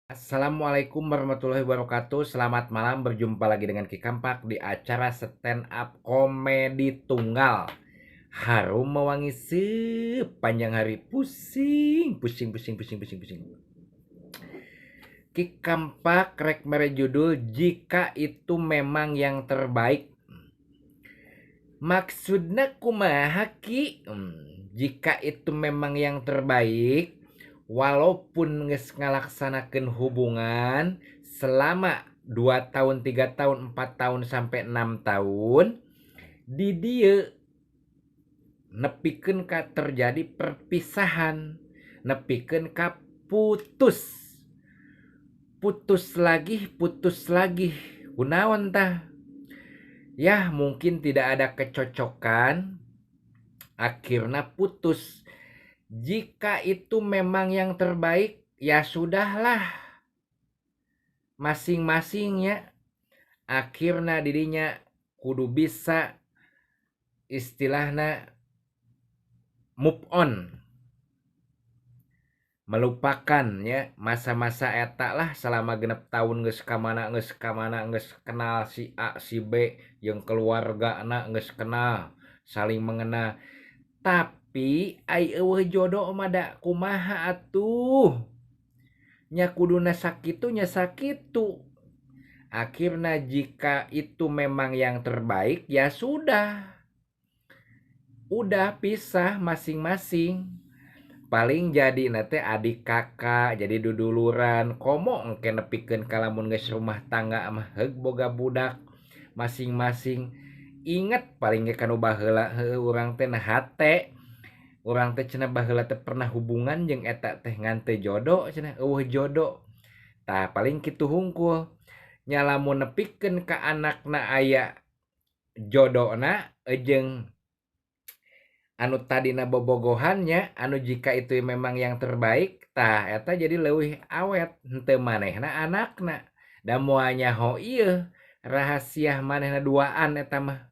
Assalamualaikum warahmatullahi wabarakatuh. Selamat malam, berjumpa lagi dengan Ki Kampak di acara stand up komedi tunggal. Harum mewangi sepanjang hari. Pusing, pusing, pusing, pusing, pusing, pusing. Ki Kampak rek mere judul "Jika Itu Memang Yang Terbaik". Maksudna kumaha, Ki? Jika itu memang yang terbaik, walaupun geus ngalaksanakeun hubungan selama 2 tahun, 3 tahun, 4 tahun, sampai 6 tahun, di dieu nepikeun ka terjadi perpisahan, nepikeun ka putus. Putus lagi, putus lagi. Kunaon tah? Ya, mungkin tidak ada kecocokan, akhirnya putus. Jika itu memang yang terbaik, ya sudahlah. Masing-masingnya akhirnya dirinya kudu bisa istilahnya move on, melupakan ya masa-masa eta lah. Selama 6 tahun geus kamana, geus kamana, geus kenal si A, si B, yang keluarga anak geus kenal, saling mengenal, tapi ai euweuh jodoh mah da kumaha atuh nya, kuduna sakitu nya sakitu. Akhirnya, jika itu memang yang terbaik, ya sudah, udah pisah masing-masing. Paling jadi nanti adik kakak, jadi duduluran, komo engke nepikeun ka lamun geus rumah tangga mah, heug boga budak masing-masing. Inget paling ge kanu baheula, heueuh, urang teh nah hate urang teh cenah, baheula teh pernah hubungan jeung eta teh, ngan teu jodoh cenah, euweuh jodoh. Tah, paling kitu hungkul nya. Lamun nepikeun ka anakna aya jodona jeung anu tadina bobogohannya, anu jika itu memang yang terbaik, tah eta jadi leuwih awet, henteu manehna anakna da moal nyaho ieu rahasia manehna duaan eta mah.